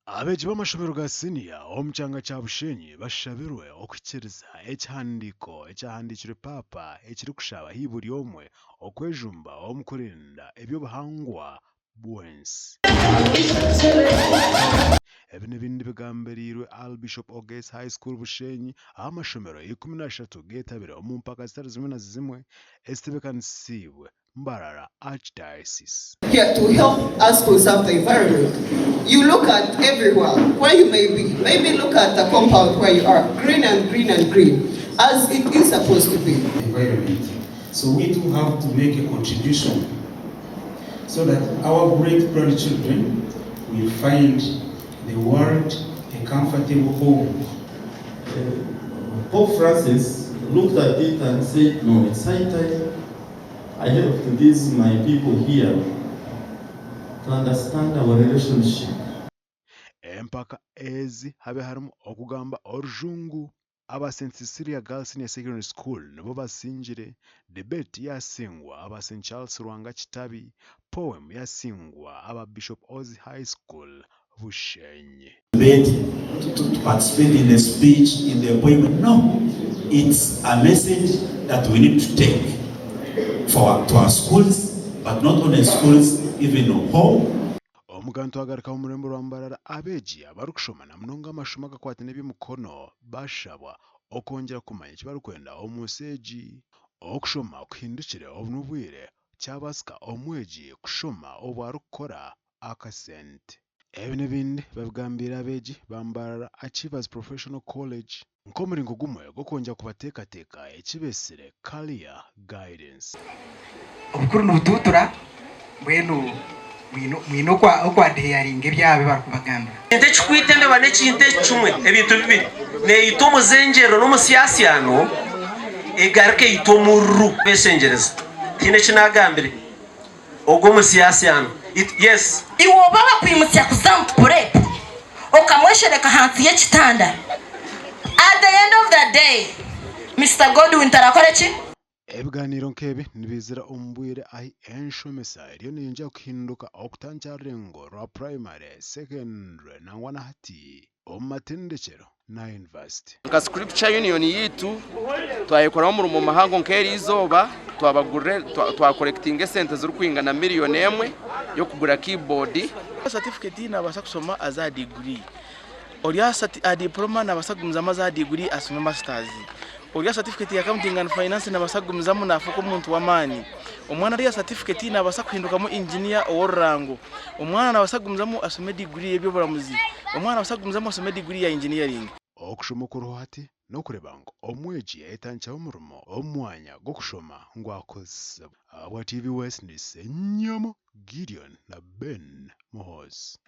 Abeegi b'amashomero ga siniya omu kyanga kya Bushenyi bashabirwe okuhikiiriza ekihandiiko ekyahandiikirwe Paapa ekirikushaba haihi buri omwe okwejumba omu kurinda eby'obuhangwa bw'ensi. Ebi n'ebindi bigambiriirwe Al Bishop Ogesi High School Bushenyi ahu amashomero 13 geetabire omu mpaka zitari zimwe na zimwe ezitebeekanisiibwe Mbarara Archdiocese. Here to help us conserve the environment. You look at everywhere where you may be. Maybe look at the compound where you are, green and green and green, as it is supposed to be. Environment. So we too have to make a contribution so that our great grandchildren will find the world a comfortable home. Pope Francis looked at it and said, "No, it's high time I helped these my people here to understand our relationship." Empaka ezi habe harimu okugamba Orujungu, aba St Cecilia Girls Senior Secondary School nibo basingire, Debate yasingwa aba St Charles Lwanga Kitabi, Poem yasingwa aba Bishop Ozi High School Bushenyi. Debate, to participate in the speech, in the poem. No, it's a message that we need to take for to our schools, but not only schools, even home. Omugantu agaruka omu rurembo rwa Mbarara abeegi abarikushoma na munonga amashomo agakwataine n'eby'emikono bashabwa okwongyera kumanya eki barikwenda omu nsi egi. Okushoma kuhindukire obu n'obwire kyabaasika omwegi kushoma obu arikukora akasente. Ebi n'ebindi babigambiire abeegi ba Mbarara Achievers Professional College nk'omuringo gumwe gw'okwongyera kubateekateeka eki beetsire Career Guidance. Obukuru nibutuutura mbwenu mwine okwadheyaringa ebyabo ebi barikubagambira. Ekintu ekikwita embeba n'ekintu ekimwe, ebintu bibiri. Neeyita omuzengyerero n'omusyasyano, egaruka eyita omururu. Beshengyereza. Tihaine eki naagambire. Ogwo omusyasyano. It, yes. Iwe oba bakwimutsya kuza omu prep okamweshereka ahansi y'ekitanda, at the end of the day Mister Godwin tarakore ki? Ebigaaniiro nk'ebi nibiizira omu bwire ahi enshomesa eriyo neyongyera kuhinduka okutandikira aha rurengo rwa purayimare, sekendure nangwa na hati omu matendekyero na yunivasite. Nka Scripture Union yaitu twayekoraho omurimo muhango nk'eri izooba twabagurira twakorekitinga esente zirikwingana 1 million y'okugura keyboard. Certificate nabaasa kushoma aze aha degree, ori aha diploma nabaasa kugumizamu aze aha degree ashome masters, ori aha certificate ya accounting and finance nabaasa kugumizamu nafuuka omuntu w'amaani, omwana ari aha certificate nabaasa kuhindukamu engineer ow'orurango, omwana nabaasa kugumizamu ashome degree y'eby'oburamuzi, omwana nabaasa kugumizamu ashome degree ya engineering. Okushoma okuriho hati n'okureeba ngu omwegi yayetandikiraho omurimo omu mwanya gw'okushoma ngu akozesibwe. Ahabwa TV West ndi Ssenyama Gideon na Ben Muhoozi.